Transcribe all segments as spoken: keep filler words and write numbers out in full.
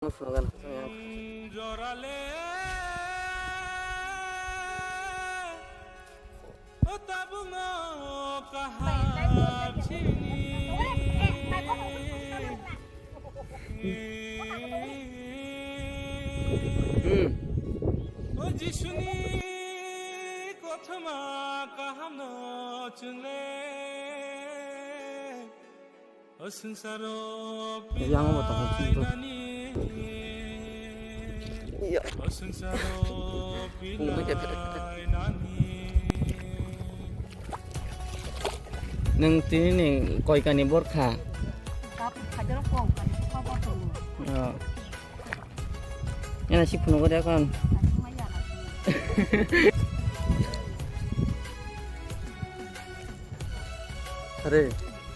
Phunukgani. Jorale, o tabungo kaham chini. Hmm. O Jisuni kothoma kahamno chwngle. Yang bo tongo chwng to. Iya. Pungwi khe phete phete. Nwng tini ni koikani borkha? Kap hajar kong kani kha borkha. Oh. Yana si phunukgo de kon. Are.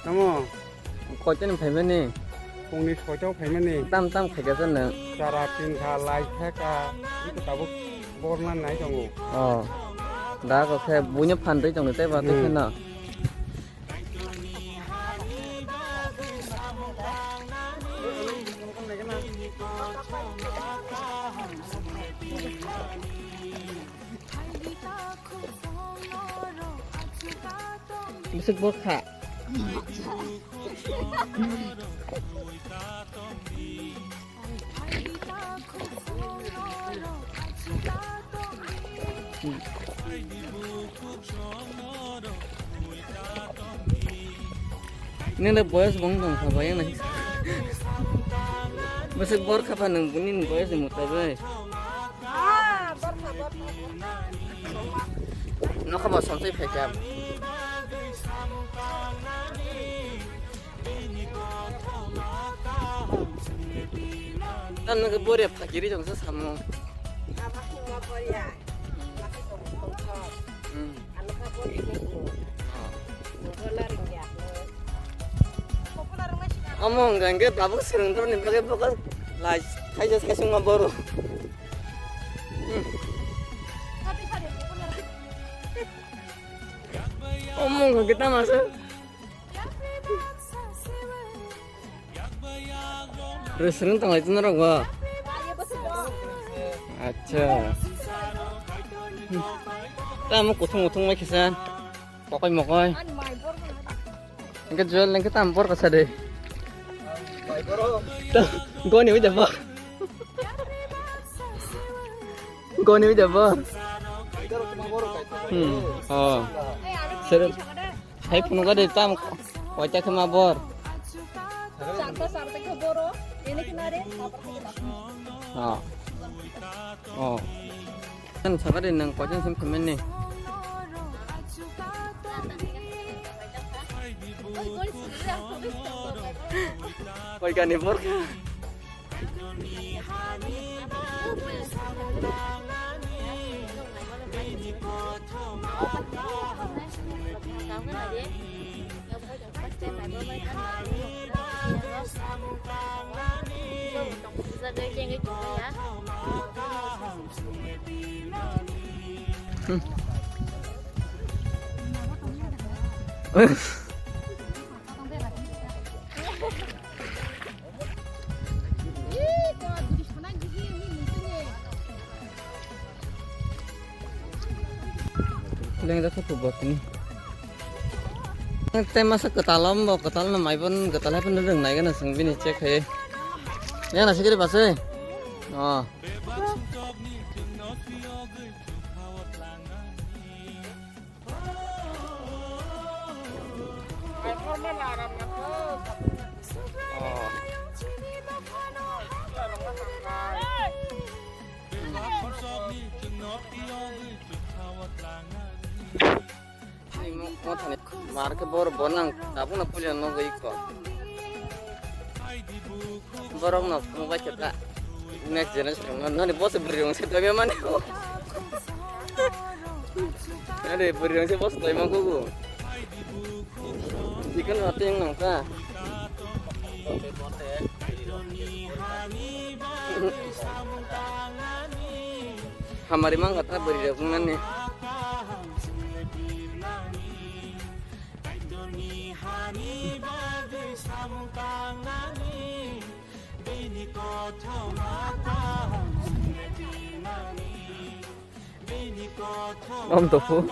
Tamo. Koitani phaimani? Phungni soitao phaimani. Tam tam khaikha sano. Chara pinkha, lai theka, iko tabuk borna nai tongo. Oh. Da ko khe buino phan twi tongo tei ba twi Hmm. kheno. Bwswk borkha. Nini boyos bong tong kha bai nai. Bwswk borkha pha nwng bini boyos ni mwtai bai. Nokha bo somsai phaikha. Tam nang bore phakiri jong sa samo. Hmm. Omo hwnkha hwnkhe tabuk swrwngthorni bagwi bokhok lai khaisa saisungma boro. Hmm. Omo hwnkha hwnkhe tamo aswk. Restaurant tong lai tong rok bo. Acha. Tamo kuthung kuthung mai kisa. Mokoi mokoi. Engke jual engke tam bor kasa de. Goni udah bo. Goni udah bo. Hmm. Oh. Serem. Hai phunukgo de tam koita khe ma bor. Charta, charta khe boro, ini khe nare, Oh. Oh. Kan sakari nang koita sim khemen ni. Koi kani bor. Lengjak khe kubor tini. Tei masa kwtal o, bo kwtal no mai bon kwtal hai phano rwng nai gana chwng bini check khai. Yana sikiri baswi. Oh. Mar khe bor bonang tabuk no puja nugwi ko. Borok no phunuk bai khe ta next generation no nani boss bwrwi rong se tongya mani. Nani bwrwi rong se boss tongya mani kugu. Chicken no teng nang ta. Hamari mang kata bwrwi rok nani. Kaitorni hani bagwi samung tangnani, bini kothoma Om tofu.